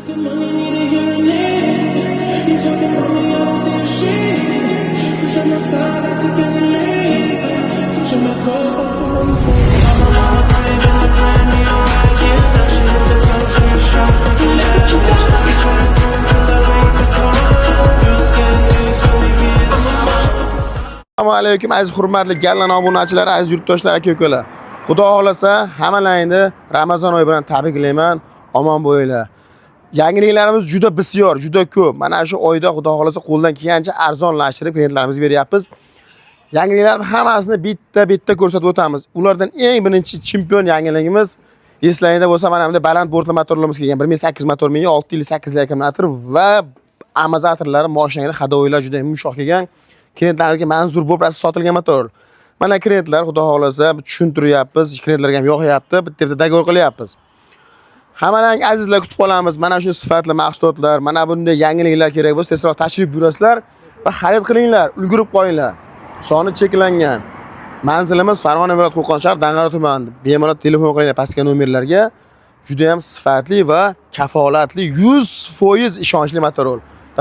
Money, need a hearing aid. You talking about me, I don't see a shit. Switch on my side, I took any lane. Switch on my car. I'm on my crib in the brand new wagon. Now she hit the grocery shop, looking lavish. Like drink from the rain, the car. Girls get loose when they hear the song. Assalomu alaykum, aziz hurmatli Gallan obunachilari, aziz yurtdoshlar, aka ukalar. Xudo xohlasa, hammalaringni Ramazon oyi bilan tabriklayman. Omon bo'linglar. Yangiliklarimiz juda bisyor, juda ko'p. Mana shu oyda, xudo xohlasa, qo'ldan kelgancha arzonlashtirib klientlarimizga beryapmiz. Yangiliklarni hammasini bitta-bitta ko'rsatib o'tamiz. Ulardan eng birinchi chempion yangiligimiz, eslaringda bo'lsa, mana bunday baland bortli motorlarimiz kelgan. 1800 motor miya, 658 akkumulyator va amortizatorlari, moshinada ходовой lar juda yumshoq kelgan. Klientlarga manzur bo'lib rosa sotilgan motor. Mana klientlar, xudo xohlasa, tushuntiryapmiz, klientlarga ham yoqyapti, bitta-bitta договор qilyapmiz. Hammalaring, azizlar, kutib qolamiz. Mana shu sifatli mahsulotlar, mana bunday yangiliklar kerak bo'lsa, tezroq tashrif buyurasizlar va xarid qilinglar, ulgurib qolinglar. Soni cheklangan. Manzilimiz Farg'ona viloyati, Qo'qon shahri, Dang'ara tumani. Bemalol telefon qilinglar pastki nomerlarga. Juda ham sifatli va kafolatli, 100% ishonchli motor.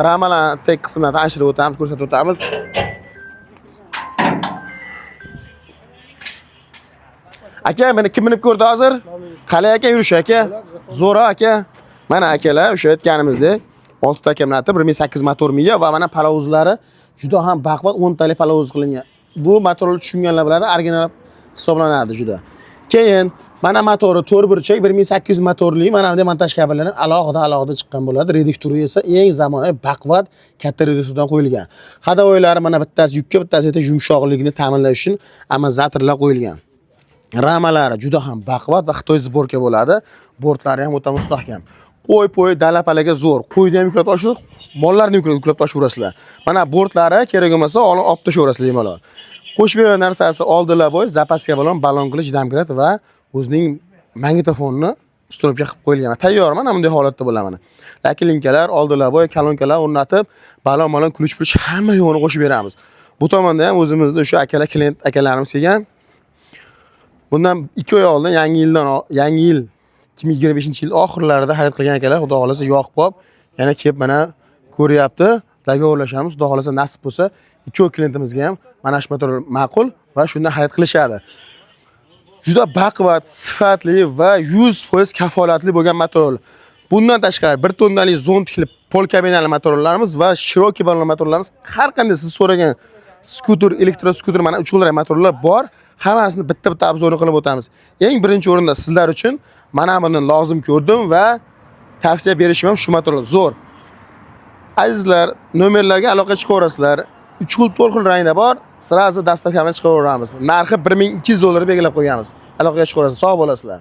Ramalarni tek qismini tanishtirib o'tamiz, ko'rsatib o'tamiz. Aka, meni kim minib ko'rdi hozir? Qalay aka yurishi, aka? Zo'r aka. Mana akalar, o'sha aytganimizdek, 6 ta akkumulyator, 1800 motor miya va mana palovuzlari juda ham baquvvat, 10 talik palovuz qilingan. Bu motorni tushunganlar biladi, original hisoblanadi juda. Keyin mana motori 4 burchak, 1800 motorli, mana bunday montaj kabellari alohida alohida chiqqan bo'ladi. Reduktori esa eng zamonaviy, baquvvat katta reduktordan qo'yilgan. Ходовой lari mana bittasi yukka, bittasi esa yumshoqligini ta'minlash uchun amortizatorlar qo'yilgan. Ramalari juda ham baquvvat va Xitoy сборка bo'ladi. Bortlari ham o'ta mustahkam. Qo'y, po'y, dala-palaga zo'r. Qo'yni ham yuklab toshib, mollarni yuklab toshaverasizlar. Mana bortlari kerak bo'lmasa, olib olib tashaverasizlar bemalol. Qo'shib bergan narsasi oldilar bo'y, запаска bilan balon qilish domkrat va o'zining magnitofonni установка qilib qo'yilgan. Tayyor, mana bunday holatda bo'ladi mana. Lakilinkalar, oldilar bo'y, kolonkalar o'rnatib, balon malon, ключ-puch hamma yo'g'ini qo'shib beramiz. Bu tomonda ham o'zimizni o'sha akalar, klient akalarimiz kelgan. Bundan 2 oy oldin, yangi yildan, yangi yil 2025-yil oxirlarida xarid qilgan akalar, xudo xohlasa, yoqib qolib, yana kelib mana ko'ryapti. Договор lashamiz, xudo xohlasa, nasib bo'lsa, ikki klientimizga ham mana shu motor ma'qul va shundan xarid qilishadi. Juda baquvvat, sifatli va 100% kafolatli bo'lgan motor. Bundan tashqari 1 tonnali zontikli pol kabinali motorlarimiz va широкий balon motorlarimiz, har qanday siz so'ragan skuter, elektroskuter, mana uch xil motorlar bor. Hammasini bitta-bitta обзор ni qilib o'tamiz. Eng birinchi o'rinda sizlar uchun mana buni lozim ko'rdim va tavsiya berishim ham shu motorlar zo'r. Azizlar, nomerlarga aloqa chiqaverasizlar. 3 xil, 4 xil rangda bor. Сразу доставка ni chiqaveramiz. Narxi 1200 dollar belgilab qo'yganmiz. Aloqaga chiqaverasiz. Sog' bo'lasizlar.